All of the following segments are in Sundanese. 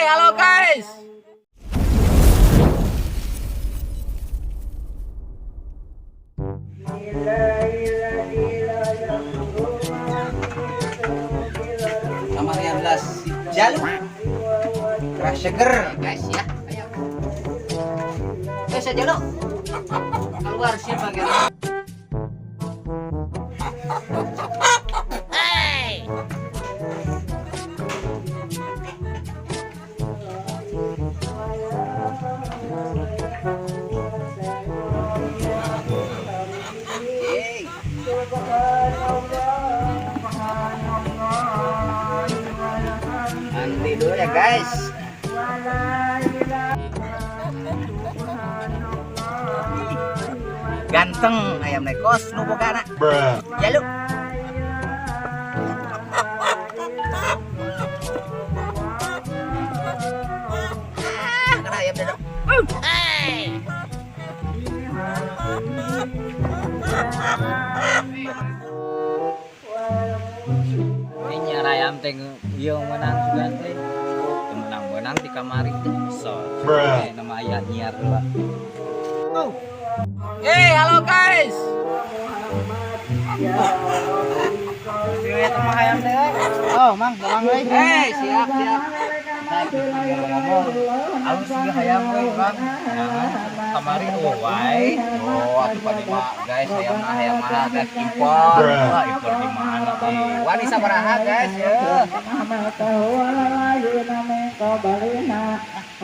Halo guys. Kamarian belas si Jalu. Keras seger guys ya. Ayo. Eh, si Jalu. Keluar siapa gitu. Hey. Mandi dulu ya guys. Ganteng ayam nekos nu bogana. Jalu. Ah, kena ayam dedok. Ini nyara ayam teh ieu menang sugan teh. Teu menang-menang di kamari teh. So, nama aya nyiar heula. Oh. Hey, halo guys. Oh, Mang, Mang euy. Hey, siap, siap. Ngomong halus ieu hayam euy, Bang. Nah, kamari oh wae. Oh, atuh pada mah guys, ayam mah hayam mahal guys, impor. Wah, impor di mana teh? Wani sabaraha guys, ya.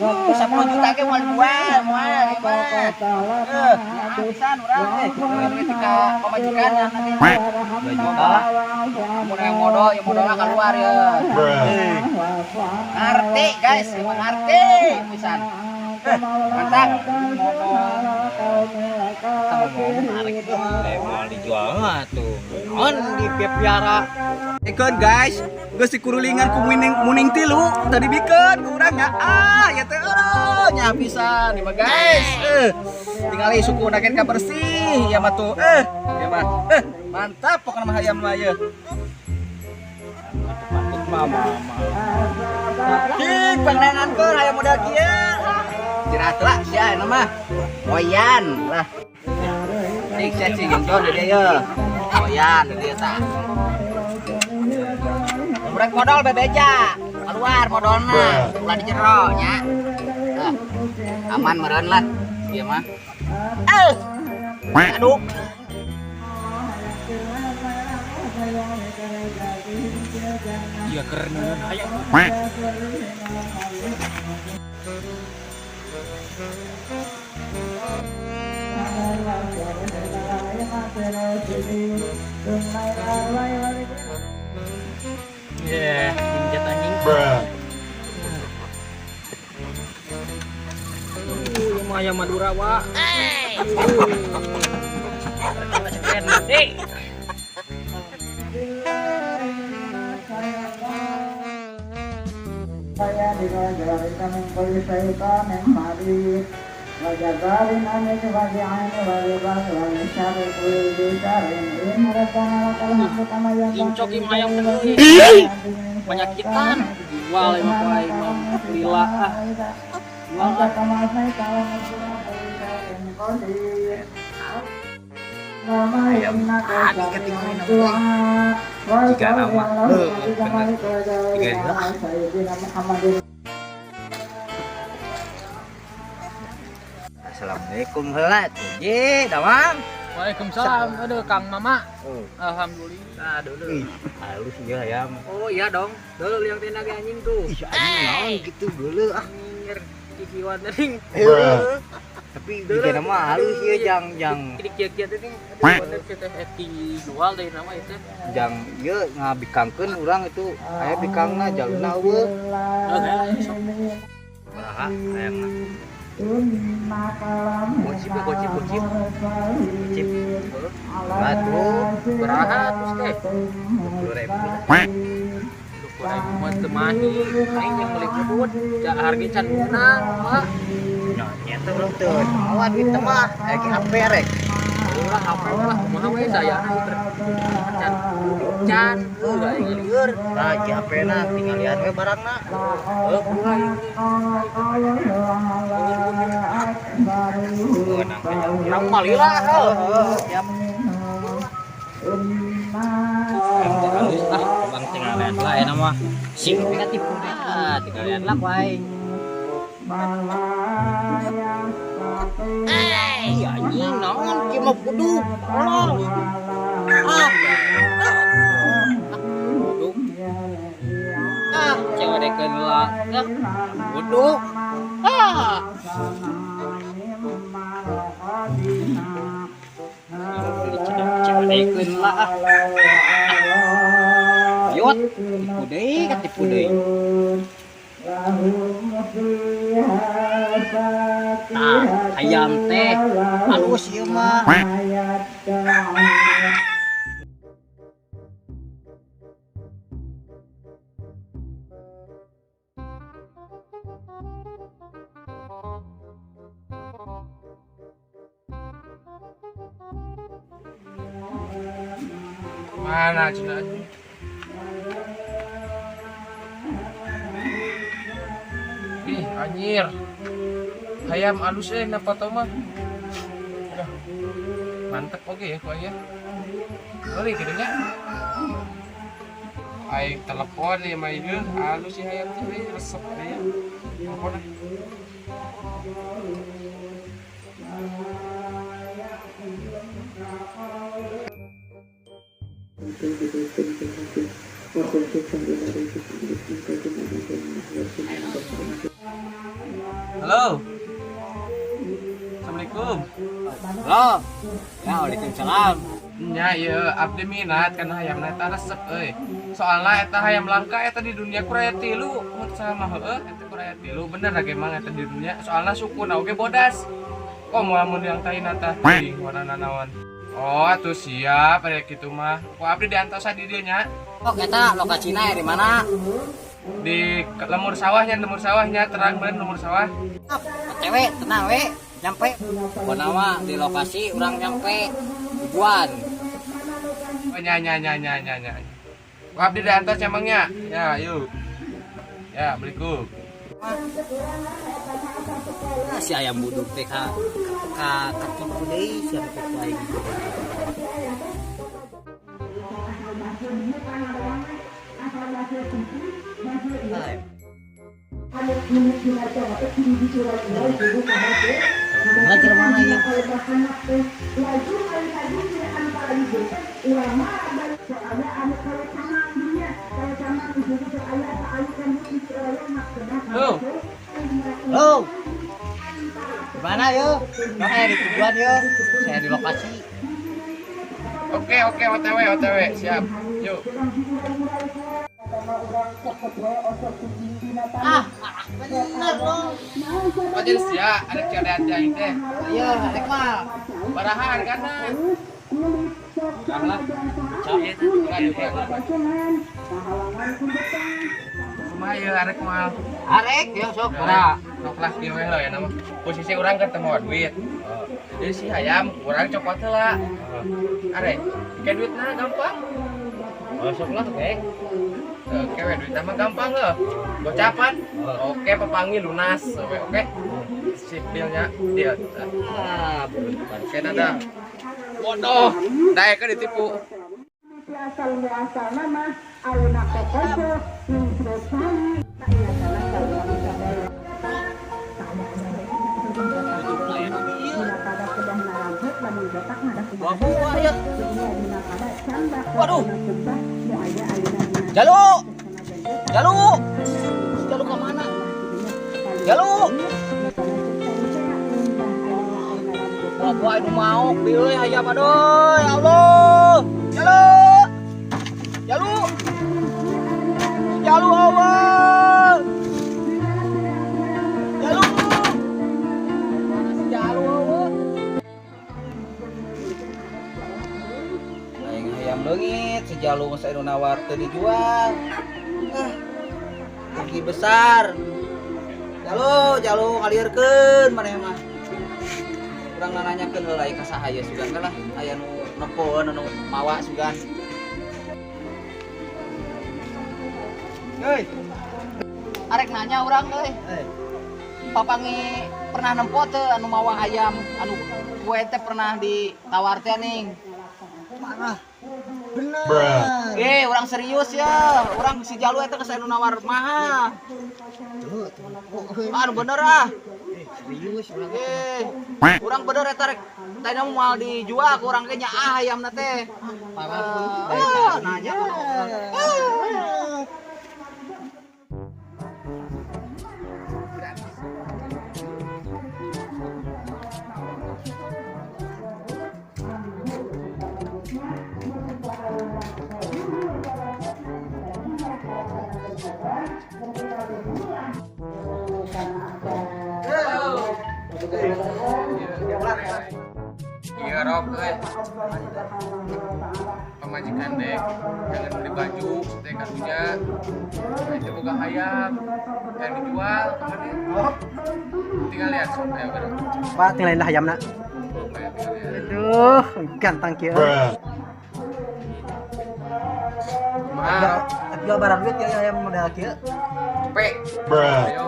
10 juta ge moal dijual, moal ieu mah. Eh, pisan urang eh. Ketika pamajikan nanti 2 juta. Mun yang modal, ya modalnya keluar ya. Ngerti guys, emang ngerti pisan. Eh, mantap. Ngomong menarik tuh. Eh, moal dijual mah tuh. Non di piara. Ikon guys, geus dikurulingan ku muning, muning tilu tadi bikeun ku urang nya ah ya teh aduh nya pisan ieu mah guys. Tingali suku nagen ka bersih ya mah tuh ya mah mantap pokokna mah hayam mah ieu. Patut mah mah. Cing pangnangankeun hayam modal kieu. Istirahat lah sia eta mah. Moyan lah. Cing sia cing jong di dieu. Moyan di dieu tah. Urang modal bebeja. Keluar modalna, ulah di jero nya. Tah. Aman meureun lah ieu mah. Eh. Aduh. Iya keren hayam. Ya, jinjat anjing. Ieu mah ayam Madura, Wak. Keren mati. Incok ieu mah ayam teh. Penyakitan. Jual emang ku aing mah lila ah. Jual ah. Ayam tadi ketinggalan Jika nama bener. Jika Assalamualaikum heula tuh. Ye, damang. Waalaikumsalam. Aduh, Kang Mama. Oh. Alhamdulillah. Aduh, Ih, halus ieu hayam. Oh iya dong. Dulu liang tenda ge anjing tuh. Ih, anjing naon gitu geuleuh ah. Anjir, kikiwan tadi. Tapi jika nama halus ieu jang jang Jadi kieu-kieu teh nih. Aduh, bener teh teh dijual dari nama itu. jang ieu ngabikangkeun urang itu aya bikangna jaluna eueuh. Baraha hayamna. Gocip ya, gocip, gocip. Gocip. Batu Baraha terus teh. 20.000. 20.000 mah teu mahi. Aing yang meuli budut, ja harga can meunang, Pak. Nya nya teh urang teu mawa duit teh mah. Aya ge HP rek. Ulah HP lah, kumaha we dayana ieu can. Can, heuh aing lieur. Nah, iki HP-na tinggalian we barangna. Heuh, kumaha ieu. Urang mah lila heuh. Siap. Halus ah, bang tinggalan lah enak mah. Sing katipu deh. Ah, tinggalan lah ku aing. Eh, anjing naon kieu mah buduk. Tolong. Ah. Buduk. Ah, cewek dekeun lah. Ah, buduk. Ah. Cewek dekeun lah. Ah. Yot, tipu deui, katipu deui. Nah, ayam teh halus ieu mah. Mana cenah? Ih, anjir. Hayam alus na foto mah. Udah. Mantep oke ya ku ya. Beli gitu nya. Aing telepon ya mah ieu alus si hayam teh euy, resep deh ya. Telepon ah. Halo. Assalamualaikum. Halo. Ya, waalaikumsalam. Nya ieu abdi minat kana hayamna eta resep euy. Soalna eta hayam langka eta di dunia ku raya tilu, mun sama heueuh eta ku raya tilu bener lagi emang eta di dunia. Soalna sukuna oge bodas. Kok moal mun yang taina tah teuing warna naon. Oh, atuh siap aya kitu mah. Ku abdi diantosan di dieu nya. Oh, eta lokasina di mana? Di lemur sawahnya terang bener lemur sawah. Cewek, tenang we. Nyampe. Pokona mah di lokasi urang nyampe tujuan. Oh, nya nya nya nya nya nya. Ku abdi diantos emangnya. Ya, yuk. Ya, Assalamualaikum. Ah, si ayam buduk teh ka ka katipu deui si ku aing. Lagi mana ya? Halo. Halo. Gimana yo? Saya di tujuan yo. Saya di lokasi. Oke, oke, OTW, OTW, siap. Yuk. Ah, bener loh. Oh, jadi sia, ada cerean aing teh. Iya, rek mah. Barahan karena. Urang lah. Capek. Kurang juga. Kumaha ieu arek moal? Arek yo sok. Ora, sok lah kieu we ya nama. Posisi urang keur teu mawa duit. Jadi si hayam urang copot heula. Arek, ke duitna gampang. Oh, sok lah, oke. Oke, we duitna mah gampang heuh. Gocapan. Oke, pepanggil lunas. Oke, oke. Sip dealnya, deal. Ah, bukan. Oke, dadah. Bodoh, daek ditipu. Wah, ya. Waduh. Jalu. Jalu. Jalu ke mana? Jalu. Wah, gua itu mau deui hayam aduh, ya Allah. Jalu. Jalu. Jalu Allah. Jalu. Mana si Jalu Allah? Aing hayam leungit, si Jalu masa nu nawar teu dijual. Ah, rugi besar. Jalu, Jalu ngalieurkeun maneh mah. Urang nanyakeun heula ka saha ye sugan lah aya nu nempoeun anu mawa sugan. Heuy. Arek nanya urang euy. Papangi pernah nempo teu anu mawa ayam anu kue teh pernah ditawar teh ning. Parah. Bener. Eh, urang serius ya. Urang si Jalu eta geus anu nawar mahal. Tuh, tuh. Ah, anu bener ah. Serius urang. Eh, urang bener eta rek tadi moal dijual ku urang ge nya ah ayamna teh. Parah. Ah, nanya kan. Iya Rob, euy. Pamajikan dek, jangan beli baju, teh karunya. Nah, itu boga hayam yang dijual kemana? Tinggal lihat sok ayo gerak. Pak, tinggalin dah ayamna. Ayo tinggal lihat. Aduh, ganteng kieu. Mahal. Jual barang duit ya ayam model kieu. Cepet. Ayo.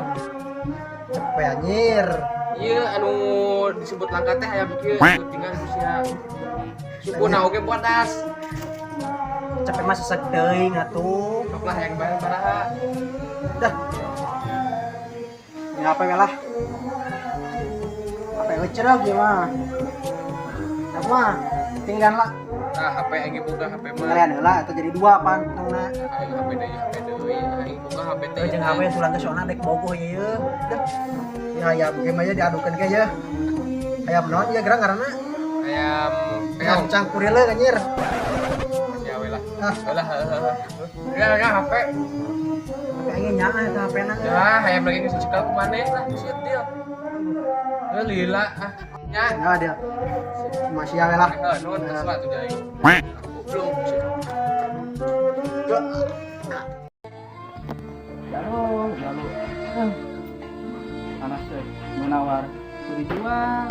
Cepet anjir. Iya, anu disebut langka teh hayam kieu tinggal usia. Sukuna oge bodas. Cepet mah sesek teuing atuh. Sok lah yang bayar baraha. Dah. Ini apa lah? Apa yang cerah ieu mah? Aku mah tinggalan lah. Nah, HP aing boga HP mah. Tinggalan heula atau jadi dua pantungna. Aing HP deui, HP deui, aing boga HP teh. Jeung HP sulang ke sona dek bogoh ieu. Dah. Ya ayam ge mah diadukeun ge ya. Ayam naon ieu gerang ngaranna? Ayam Ayam cangkurile anjir. Masih awe lah. Ah. Lah. Ya, ya HP. HP aing nyaah eta HP-na. Ya, ayam lagi geus dicekal ku maneh lah, sieut deal. Ya lila ah. Ya. Ya dia. Masih awe lah. Heuh, nuhun geus lah tuh aing. Goblok. Jalu, jalu. Panas teh, nu nawar teu dijual.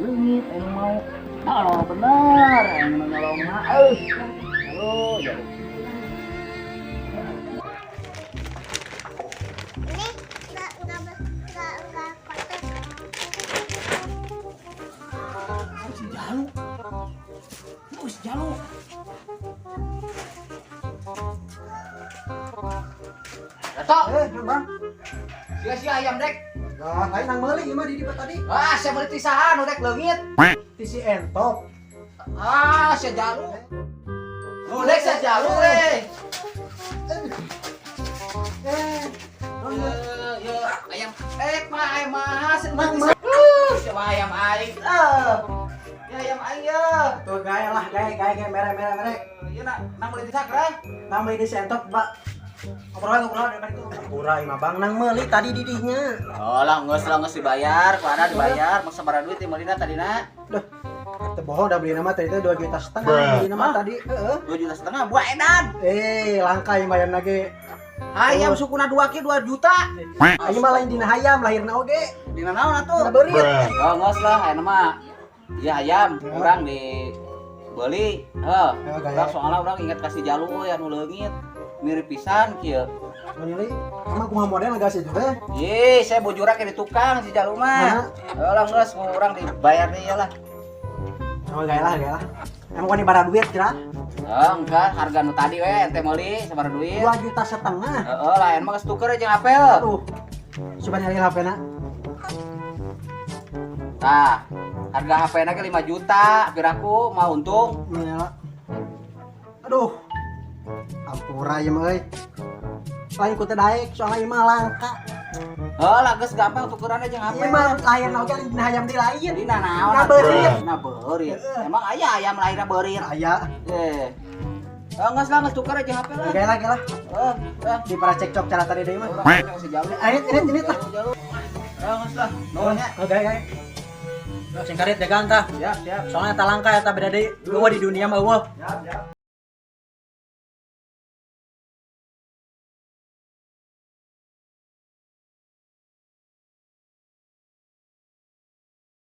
Leungit anu mau. Halo bener, anu nyolongna euy. Jalu, jalu. Ini nggak kotor. Si Jalu. Oh, si Jalu. Dato, Bang. sia-sia ayam dek. Lah, lain nang meuli ieu mah di dieu tadi. Ah, sia meuli ti saha nu dek leungit. Ti si Entop. Ah, sia Jalu. Nu dek sia Jalu we. Yo, ayam mah ayam mahal Mang, sia ayam aing. Ya ayam aing ya. Tuh gaya lah, gaya gaya gaya merah merah merah. Ieu nak nang meuli ti sakra. Nang meuli di si Entop, Pak. Ngobrol ngobrol daripada itu. Pura imah Bang nang meuli tadi didinya. Oh lah geus lah geus dibayar, ku ada dibayar, masa bara duit teh meulina tadina. Duh. Teu bohong dah beli nama tadi teh 2,5 juta. Beli nama tadi, heeh. 2,5 juta buah edan. Langka ieu ayam lagi. Ayam sukuna 2 ki 2 juta. Aing mah lain dina hayam lahirna oge. Dina naon atuh? Dina beurit. Oh geus lah ayeuna mah. Iya ayam urang dibeli. Heuh. Urang soalna urang inget ka si Jalu euy anu leungit. Mirip pisan kieu. Meuli emang kumaha model geus itu teh? Ye, saya bujura ke di tukang si Jalu mah. Heuh lah geus urang dibayar deui lah. Oh gaya lah, gaya lah. Emang kau bara duit kira? Oh, enggak, harga nu tadi we ente meuli sabaraha duit? 2,5 juta. Heeh lah, emang geus tuker jeung HP. Aduh. Coba nyari HP-na. Tah, harga HP-na ge 5 juta, piraku mau untung. Nyala. Aduh. Ampura ieu mah euy. Lain ku teu daek, soalnya ieu mah langka. Heuh lah geus gampang tukeranna jeung HP. Ieu mah lahirna oge lain dina hayam deui lain. Dina naon? Dina beurit. Dina beurit. Emang aya ayam lahirna beurit. Aya. Eh. Oh, geus lah geus tuker jeung HP lah. Gaya lah, gaya lah. Heuh, heuh. Di para cekcok cara tadi deui mah. Urang si Jalu. Ini ini lah. Jalu. Heuh, geus lah. Nuhun nya. Oh, gaya gaya. Sing karit dagang tah. Siap, siap. Soalnya eta langka eta beda deui. Eueuh di dunia mah eueuh. Siap, siap.